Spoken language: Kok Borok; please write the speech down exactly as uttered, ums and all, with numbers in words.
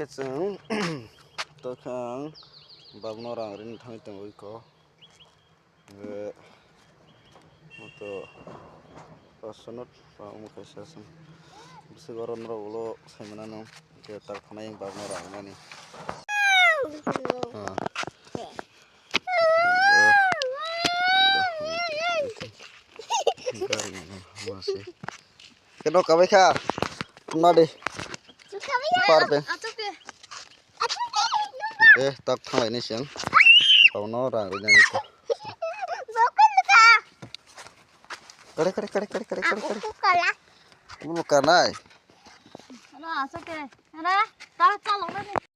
Chwng tokha ang babno rang rini thangwi tongo iko. Hwnkhe moto paanch sho not omo kaisa se. Bwswk oro norok ulo saimanano hwnkhe tak thanai ang babno rang rinani. Ah. Keno kabai kha. Nadi. Par pe. Eh, tak thanglai ni seng. Tau no rang ri nani ko. Kare, kare, kare, kare, kare, kare, kare. Ulo kanai. Ra, asake. Ra, ta chalok na.